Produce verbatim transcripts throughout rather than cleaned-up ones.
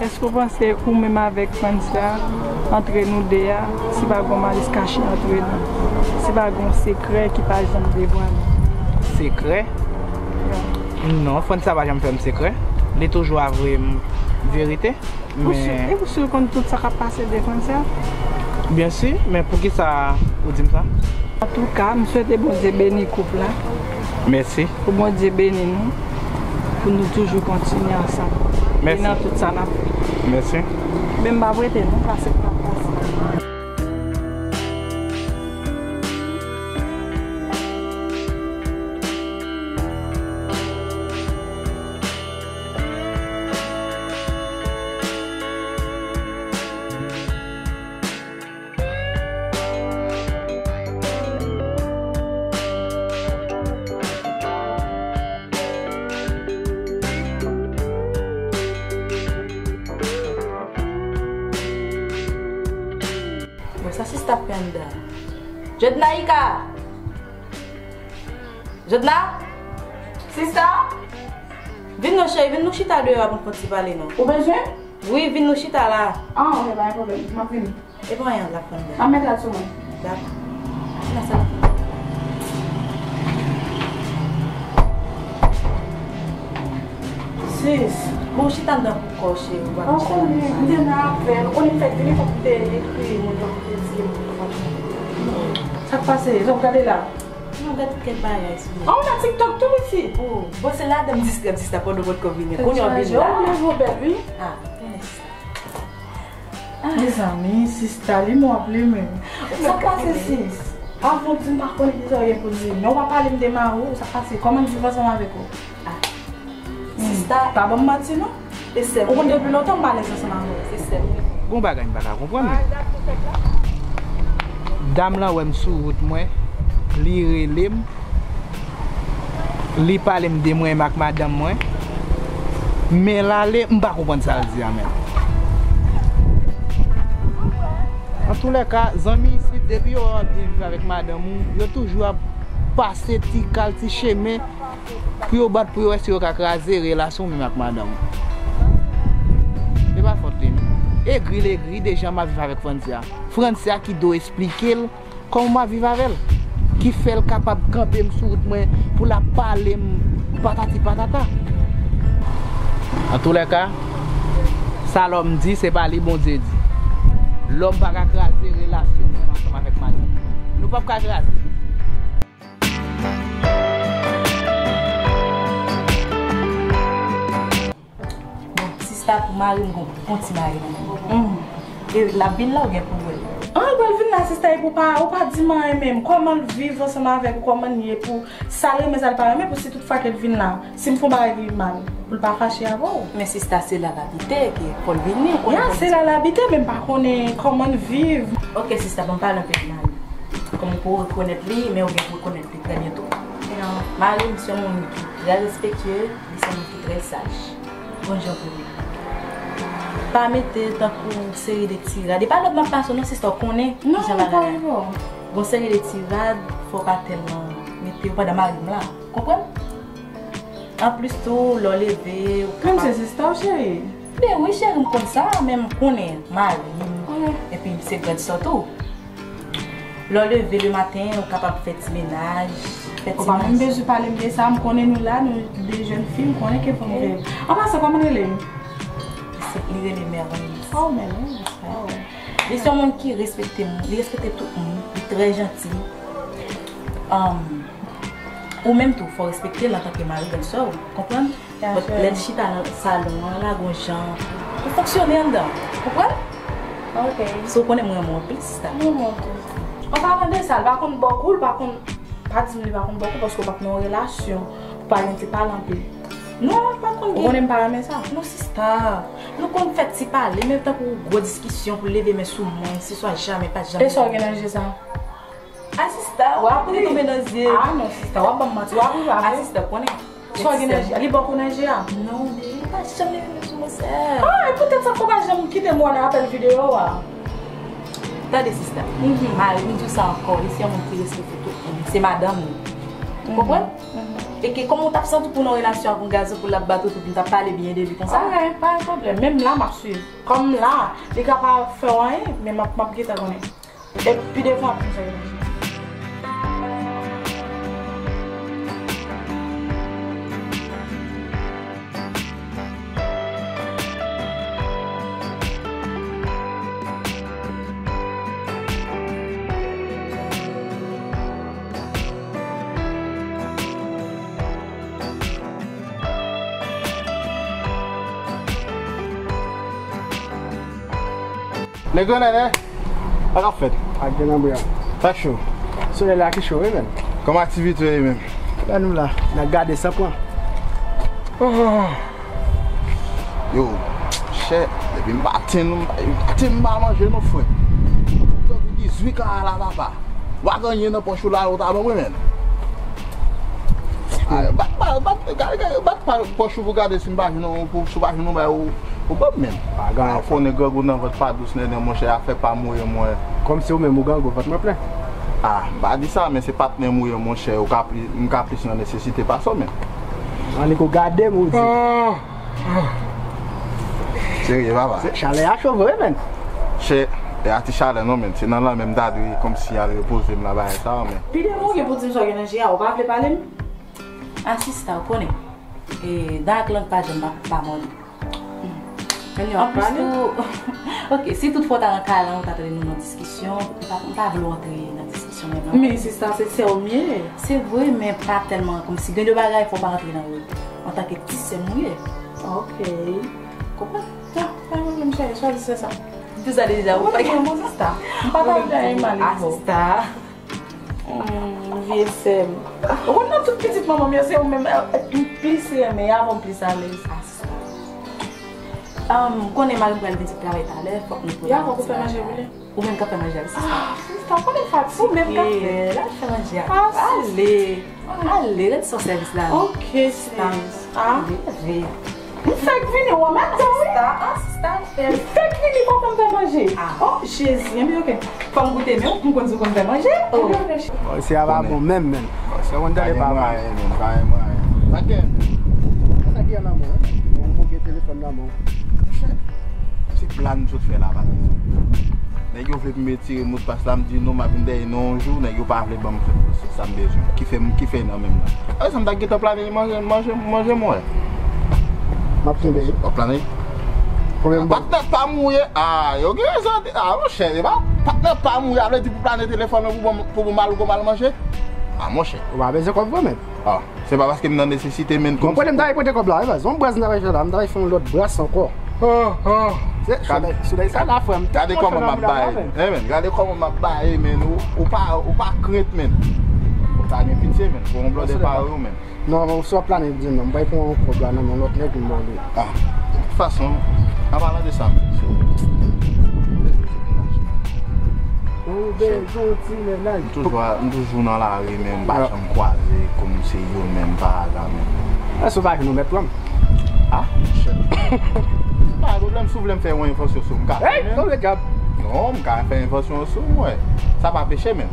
Èske w panse ou menm avèk Francia, antre nou de a, se pa gon malis kache antre nou? Se pa gon sekrè ki pa janm devwale? Sekrè? Non, Francia pa janm fè m sekrè. Li toujou avwe m verite. Ou si, men e ou si w konn tout sa k ap pase de Francia? Byen si, men poukisa ou di m sa? Antouka, m swete Bondye beni koup la. Mèsi. Pou Bondye beni nou, pou nou toujou kontinye ansanm. Mèsi. E nan tout sa n ap fè. Mèsi. Men m p ap rete non, pase m p ap pase. Bon, sa sista ap fè anndan? Jodnaïka! Jodna? Sista? Vin non cheri, vin nou chita deyò a pou n fè yon ti pale non. Ou bezwen? Wi, vin nou chita la. Ah, ok, pa gen pwoblèm. M ap vini. E pa anyen l ap fè anndan. M ap met rad sou mwen. Dakò. Chita sa l ap fè anndan. Sis, bon, chita anndan pou kò w, cheri, ou pa bezwen. Ou konnen, m te nan apèl, ou konnen m fèk vini, fòk m te ekri moun yo pou te di m. Sa k pase? Sa w gade la? Non, gade kèk bagay sou mwen. Ah, ou nan TikTok tou, wi, fi? Oh, bon, se ladan m distrè m, sista, pandan w potko vini. Kounye a w vini la. Ou vle jwe bèl, wi. Ah, konnen sista. Ah. Mezanmi, sista, li mò ap li menm. Sa k pase, sis? Avan w di m pa konnen kisa w gen pou di. Men w pa pale m de mari w, sa k pase? Kòman l viv ansanm avèk ou? Ah. Hmm. Sista. Pa ban m manti, non. E sè m. Ou konn depi lontan m pa alèz ansanm avè w. E sè m. Gon bagay m pa ka konprann. Dam lan wè m sou wout mwen, li rele m. Li pale m de mwen menm ak madanm mwen. Men l ale, m pa konprann sa l di a menm. Antoulèka, zanmi isit, depi yo wè w ap byen viv avèk madanm ou, yo toujou ap pase ti kal, ti chemen pou yo bat, pou yo wè si yo ka kraze relasyon w menm ak madanm ou. Se pa fòt li, non. Egri l egri de jan m ap viv avèk Francia. Francia ki dwe esplike l kòman m ap viv avè l, ki fè l kapab kanpe m sou wout mwen pou l ap pale m patati patata. Antoulèka, sa lòm di, se pa li Bondye di. Lòm pa ka kraze relasyon mwen ansanm avèk madanm. Nou p ap ka kraze. Bon, sista, pou mari m gon, gon ti mari nan men l. E l ap vin la, ou gen pou w wè l. An, l pral vin la, sista, epi ou pa, ou pa di m anyen menm. Kòman l viv ansanm avèk ou, kòman l ye pou sa l renmen, sa l pa renmen, pou si tout fwa ke l vin la, si m fè yon bagay ki mal, pou l pa fache avè w. Men sista, se la l abite, ke fò l vini, ou konnen. Ya, se la l abite, men m pa konnen kòman l viv. Ok, sista, ban m pale anpil mal. Kòm ou pou rekonèt li, men ou gen pou rekonèt li trè byento. Mari m se yon moun ki trè respektye, li se yon moun ki trè saj. Bon jan pou li. Pa mete tankou seri de ti rad. E pa lòd m ap pase w non, sista, ou konnen kijan bagay la. Gon seri de ti rad, fò w pa tèlman mete yo pandan mari m la. Konprann? Anplis tou, lè w leve, ou kapab. Men m se sista w, cheri. Men wi, cheri, m konn sa, men m konnen mari m. Epi m se grandsè w tou. Lè w leve le maten, ou kapab fè ti menaj, fè ti manje. Ou pa menm bezwen pale m de sa, m konnen nou la, nou de jèn fi, m konnen ke fò m fè. An pasan, kòman l rele? Li rele Merlens. Oh, Merlens. Li se yon moun ki respekte moun, li respekte tout moun, li trè janti. Ou menm tou, fò w respekte l antanke mari grandsè w, konprann? But lè l chita nan salon an la, gon jan pou fonksyone anndan, konprann? Ok. So, ou konnen m renmen w anpil, sista. M renmen w tou. An palan de sa, l pa konn bò kou, l pa konn, pa di m li pa konn bò kou, paske w p ap nan yon relasyon pou pa gen ti pale anpil. Non, l pa konn gen. Ou konnen m pa renmen sa. Non, sista. Nou konn fè ti pale, men tankou gwo diskisyon pou leve men sou mwen, se swa jamè, pa jamè. E sa w gen nan je sa? A sista, w ap ri tonbe nan zye. A non, sista, w ap ban m manti, w ap ri pa vre? A sista, konnen. Sa w gen nan je a? Li bò kou nan je a? Non, men li pa janm leve men sou mwen, sè. Ah, e poutèt sa fò w pa janm kite m wè nan apèl videyo a. Tande, sista. Mari m di w sa ankò, li se yon moun ki respekte tout moun. Se madanm li. Konprann? E ke kòman w t ap santi w pou nan relasyon ak yon gason pou l ap bat ou tout, m t ap pale byen de li konsa? Alright, pa gen pwoblèm. Menm la, m ap swiv. Kòm la, li ka pa fè w anyen, men m ap, m ap gentan konnen. Epi devan ap konsa yo manje. Lè grannè, sa k ap fèt? Ak grenn anbre a. Sa cho. Solèy la ki cho, wi, menm. Kòman aktivite yo ye menm? La nou la, n ap gade san pran. Oh. Yo, chè, depi m pa tenn, m pa, m pa tenn m pa manje non, frè. Tankou dizuit ka la, papa. Ou pa gen anyen nan pòch ou la, ou ta ban mwen, menm. Ah, bat, bat, bat, gade, gade, bat pa pòch ou pou gade si m pa jwenn yon, pou, si w pa jwenn yon bagay, ou, ou ban m, menm. Pa gen anyen. Ah, konnen grangou nan vant pa dous, nènè, monchè, afè pa mouye mwen. Kòmsi ou menm ou grangou, vant mwen plen. Ah, m pa di sa, men se patnè m ou ye, monchè, ou ka pli, m ka plis nan nesesite pase w, menm. Annik ou gade m, ou di. Ah. Serye, papa. Se chalè a cho vre, menm. Chè, e a ti chalè non, menm. Se nan lanmè m ta dwe kòmsi al repoze m nan bagay sa yo, menm. Pi devan ou gen pou di m sa w gen nan je a, ou pa vle pale m? A sista, ou konnen. E, dan ak lang pa janm pa, pa mòde. Anplis tou, ok, si tout fwa w ta nan kay la, ou ta tande nou nan diskisyon, m pa, m pa vle w antre nan diskisyon menm non. Men sista, se sè w m ye. Se vre, men pa tèlman kòmsi gen de bagay fò w pa antre nan yo. Antanke ti sè m ou ye. Ok. Konprann? Sa, pa gen pwoblèm, cheri, chwazi sè sa. Di sa deja, ou pa gen bon sista. M pa ta vle anyen mal avè w. Sista. Hmm, vye sè m. Ou konn nan tout pitit manman m yo, se ou menm, eh, m plis renmen, y a bon plis alèz. Ah, sista. Um, ou konnen mari m pral vin sot travay talè, fòk nou pran. Y a fòk ou fè manje pou li. Ou menm k ap fè manje a, sista. Ah, sista, ou konnen fatige. Ou menm k ap fè, l al fè manje a. Ah, ale, ale, rete sou sèvis la. Ok, sis. Ah. Ale, leve. M fèk vini, w anmède m, wi. Sista, ah, sista, m fè. M fèk vini, papa m fè manje. Ah. Oh, Jezi, enben, ok. Fò m goute, men m konn si w konn fè manje. Oh. Bon, se a pa bon menm, menm. Bon, se konn tande pa bon. Pa gen mwayen, menm, pa gen mwayen. Pa gen, menm. Sa ki an nan men w, hein? Bon, ou gen telefòn nan men w. Monchè, se plan m sot fè la, pa gen. Nèg yo vle pou m retire motpas la, m di non, m ap vin dèyè nan yon jou, nèg yo pa vle ban m sa m bezwen. Ki fè m, ki fè nan menm nan. A sa m ta gentan plane manje, manje, manje mwen. M ap kenbe. W ap plane? Konbyen m ban? Patnè pa m ou ye. Ah, yo gen rezon. Ah, monchè, e pa patnè pa m ou ye, a vle di pou plane telefòn nan pou bon, pou bon mal ou bon mal manje. Ah, monchè. Ou pa bezwen kòb vre menm. Ah, se pa paske m nan nesesite, men. Bon, kòm premye m ta prete kòb la, wi, baz. Yon braz m ta fè la, m ta fè yon lòt bras ankò. Oh, oh. Se, gade, soulèy sa la, frè m. Gade kòman m ap bay. Eh, men, gade kòman m ap bay, men. Ou, ou pa, ou pa krent, men. Ou pa gen pitye, men. Pou yon blòdè parèy ou, men. Non, non, si w ap plane di non, m pral pran yon kòb la nan men lòt nèg m ban li. Ah, de tout fason, an palan de sa, men, se ou bezwen ti mennaj. Ou bezwen ti mennaj. M toujou, m toujou nan lari, men m pa janm kwaze kòm se yo menm pa aza, men. Èske w pa jwenn yon mèt pran m? Ah, monchè. Pa gen pwoblèm, si w vle m fè yon envansyon sou ou, m ka fè, men. Hey, non, men gad. Non, m ka fè envansyon sou ou, mwen. Sa pa peche, men.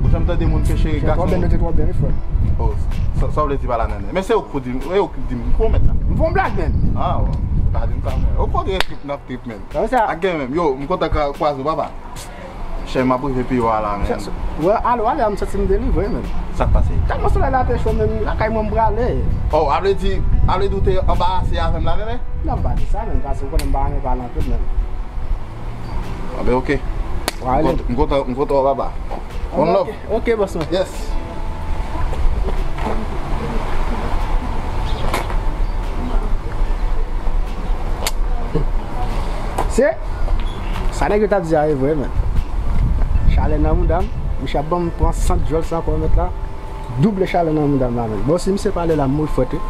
Ou janm tande moun peche gason? Twò bèl, nou te twò bèl, wi, frè. Oh, sa, sa w vle di pa la, nènè? Men se ou k pou di m, e ou k di m, m pwomèt la. M fè yon blag, men. Ah, bon. Pa di m sa, men. Ou konn gen trip, n ap trip, men. Sa, sa. Ak gen menm. Yo, m kontan ka kwaze w, papa. Chè, m ap rive pi wo a la, men. Wè, ale, ale, m santi m delivre, men. Sa k pase? Tèlman solèy la te cho, men lakay mwen m prale. Oh, a vle di, a vle di w te anbarase avè m la, nènè? Non, m pa di sa, men, paske w konnen m pa renmen pale anpil, men. Anben, ok. Wale. M kont-, m kontan, m kontan wè papa. One love. Ok, ok, boss man. Yes. Se sa nèg yo t ap di a, e vre, men. Chalè nan mouda m, misye ap ban m pran sant djòl sa ankò, mèt la. Double chalè nan mouda m la, men. Bon, si misye pale la, m mouri frèt, wi.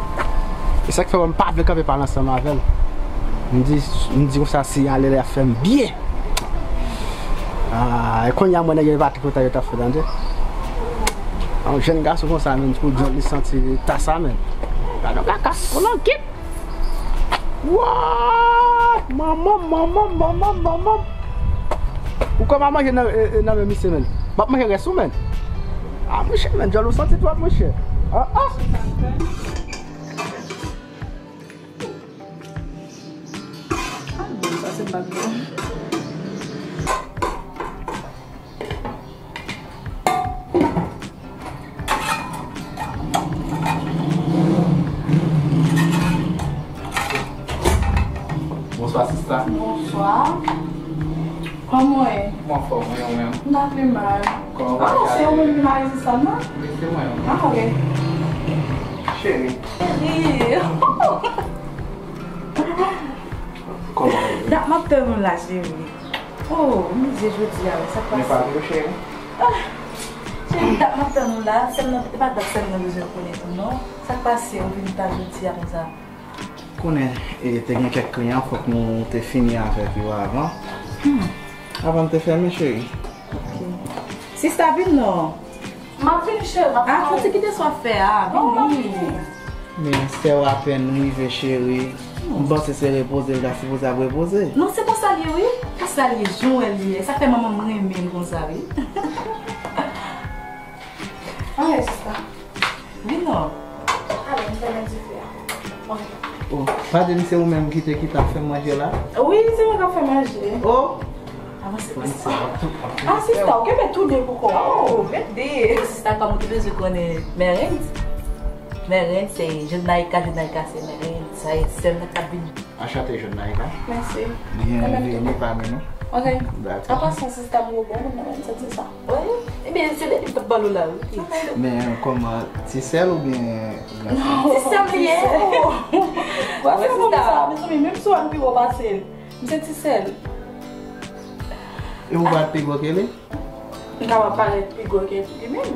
E sa k fè m pa vle kanpe pale ansanm avè l. M di, m di konsa, si ale la, y ap fè m byen. Ah, e kounye a, mwen, nèg yo pa tripotay yo t ap fè, tande. Yon jèn gason konsa, menm, pou djòl li santi ta sa, menm. Gade yon kaka, yon lankit. What? Manman, manman, manman, manman. Ou kòman manje nan, e, e, nan men misye, menm? M ap manje rès ou, menm. Ah, monchè, menm, djòl ou santi twòp, monchè. Ah, ah. Ah, bon, sa se bag bon. Bonswa, sista. Bonswa. Kòman w ye? M anfòm, wi, ou menm? M pa pi mal. Kòman w... Ah, se ou menm ki mari sista m nan? Wi, se mwen. Ah, ok. Cheri. Cheri. Kòman w ye? Dat m ap tann ou la, cheri. Oh, mizè jodi a, wi, sa k pase? Men pa vre, cheri. Ah, cheri, dat m ap tann ou la, sè m nan, e pa dat sè m nan bezwen konnen tou, non. Sa k pase, ou vin ta jodi a konsa? Konnen, e, te gen kèk kliyan, fòk nou te fini avèk yo avan. Hmm. Avan n te fèmen, cheri. Ok. Sista, vin non. M ap vini, cheri, m ap... Ah, fon ti kite sa w ap fè a, non, m ap vini. Men sè w apèn rive, cheri. M panse se repoze l ta sipoze ap repoze. Non, se konsa l ye, wi. Konsa l ye, jan w wè l ye. Sa k fè manman m renmen m konsa, wi. Anyen, sista. Vin non. Ale, m fèmen dife a. Anyen. Oh, pa di m se ou menm ki te, ki t ap fè manje la? Wi, se mwen k ap fè manje. Oh! Avanse, avanse. Ah, sista, ou kenbe tou de pou kò w. Oh, kenbe de. Sista, kòm ou te bezwen konnen mèreng. Mèreng se Jodnaïka, Jodnaïka se mèreng. Sa e sè m nan k ap vini. Anchante, Jodnaïka. Mèsi. Byenveni pami nou. Ok. Dakò. An pasan, sista m gwo bon moun nan, m santi sa. Wi. Ebyen, se depi m t ap pale w la, wi. Ok. Men kòman, ti sè l oubyen gason? Ti sè m li ye. Wè, se bon sa, mezanmi, menm si w wè m pi wo pase l, m se ti sè l. E ou pa t pi gwo ke li? M kapab parèt pi gwo ke li menm.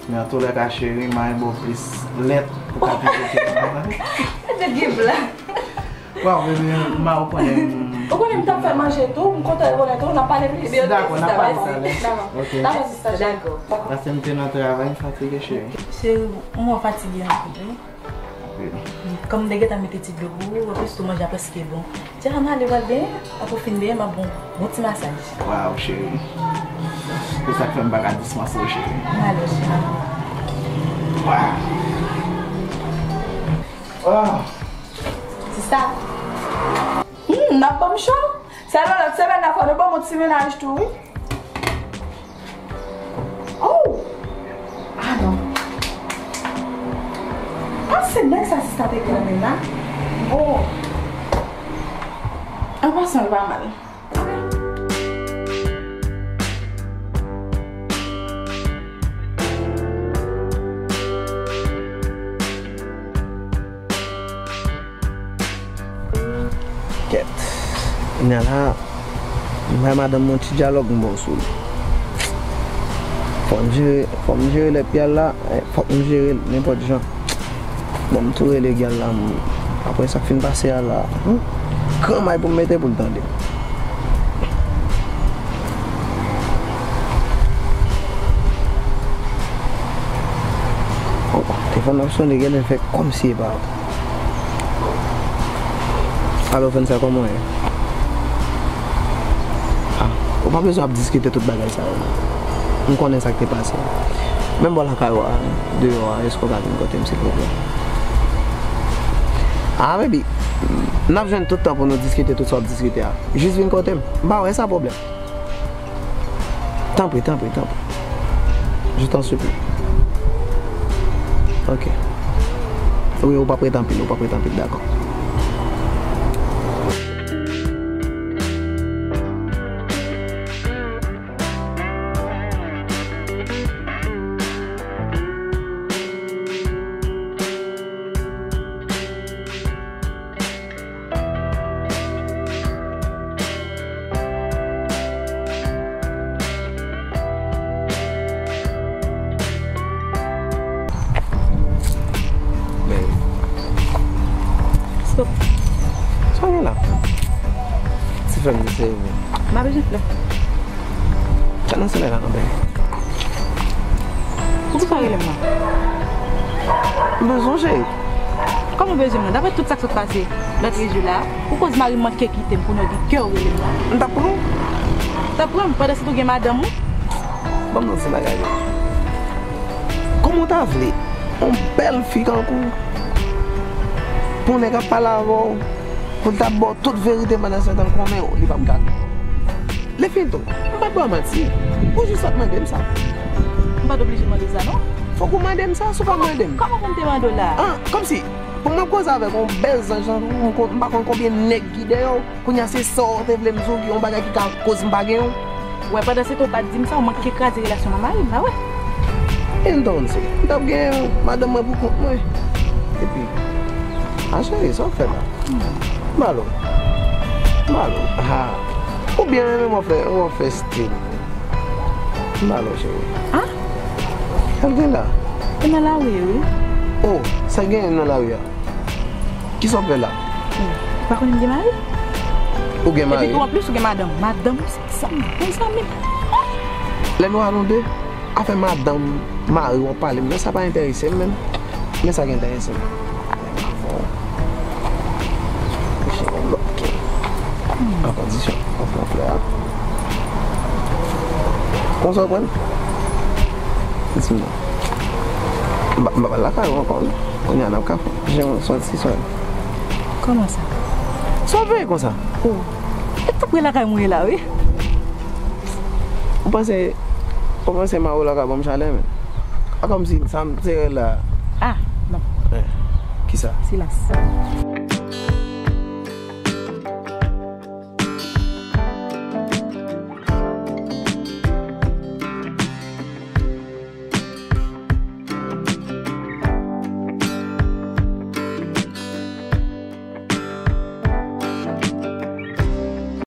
Men antoulèka, cheri, m a enbo plis lèt pou ka pi gwo ke li. Tèt gen blan. Waw, bebe, m a ou konnen. Ou konnen m t ap fè manje tou, m kontan rekonèt ou, n ap pale plis. Dakò, n ap pale talè. Dakò. Ok. Dakò, sista. Dakò. Paske m te nan travay, m fatige, cheri. Cheri, m wè w fatige anpil, wi. Kòm m te gentan mete ti dlo pou ou, anplis tou manje a prèske bon. Dja, ann ale, pral benyen, apre w fin benyen, m ap ba w bon ti masaj. Waw, cheri. Se sa k fè m pa ka dispanse w, cheri. Ann ale, cheri. Waw. Ah. Sista. Hmm, n ap ban m cho. Sèlman lòt semèn nan, fò nou ban m yon ti mennaj tou, wi. Oh! Ah, non. Ah, se nèg sa sista te gen nan men l la? Oh! An pasan, li pa mal. Kèt. Kounye a la, m bay madanm mwen yon ti dyalòg, m ba w sou li. Fò m jere, fò m jere lè pyal la, eh, fòk m jere l nenpòt jan. Bon, m tou rele gyal la, m, apre sa k fin pase a la, hmm, gran may pou m mete pou l tande. Oh, telefòn nan ap sonnen, genlè fè kòmsi e pa ou. Alo, Vanessa, kòman w ye? Ah, ou pa bezwen ap diskite tout bagay sa yo. M konnen sa k te pase. Menm bò lakay ou a, deyò a, èske w ka vin kote m, silvouplè? Ah, baby, n ap jwenn tout tan pou nou diskite tout sa w ap diskite a. Jis vin kote m. M pa wè sa pwoblèm. Tanpri, tanpri, tanpri. Je t'en supplie. Ok. Wi, ou p ap ret anpil, ou p ap ret anpil, dakò. Stop. Sa w gen la? Ti frè m di se ou menm. M pa bezwen flè. Gad nan solèy la kanpe. Poukisa w rele m nan? M bezwen w, cheri. Kòman w bezwen m nan? Daprè tout sa k sot pase lòtrejou la, ou koz mari m manke kite m kounye a w gen kè w rele m nan. M t ap pran w. T ap pran m? Pandan se tan w gen madanm ou? Ban m yon ti bagay, bebe. Kòman w ta vle Yon bèl fi kankou, pou yon nèg ap pale avè w, pou l ta ba w tout verite pandan se tan l konnen w, li p ap gade w. Lefito, m pa t ba w manti. Ou jis sot mande m sa. M pa t oblije mande w sa, non. Fòk ou mande m sa, si w pa mande m. Kòman pou m te mande w la? Ah, kòmsi, pou m ap koze avèk yon bèl zanj jan ou, m kon- m pa konn konbyen nèg ki dèyè w. Kounye a se sa w te vle m di w, yon bagay ki ka koz m pa gen w. Wè, pandan se tan w pa t di m sa, w manke kraze relasyon m ak mari m, pa vre? Entonse, m t ap gen madanm mwen pou kont mwen. Epi, a cheri, sa w fè la? M ba l ou. M ba l ou. Ha. Oubyen menm w ap fè, w ap fè stil. M ba l ou, cheri. Ah? Sa l gen la? E nan lari, wi. Oh, sa gen nan lari a? Kisa w ap fè la? Ou pa konnen m gen mari? Ou gen mari? Epi tou, anplis, ou gen madanm. Madanm, se zanmi, bon zanmi. Lè nou a nou de, afè madanm, mari w ap pale m nan, sa pa enterese m menm. Men sa ki enterese m. An kondisyon, an flè a. Konsa w pran? Di m non. M pa- m pa pral lakay ou ankò, non. Kounye a n ap ka fè. Jan w santi sa. Kòman sa? Sa w veye konsa? Oh. E tou pre lakay mwen ye la, wi. Ou panse, ou panse mari w la ka ban m chalè, men? A kòmsi sa m te la. Ah, non. Eh, kisa? Silans.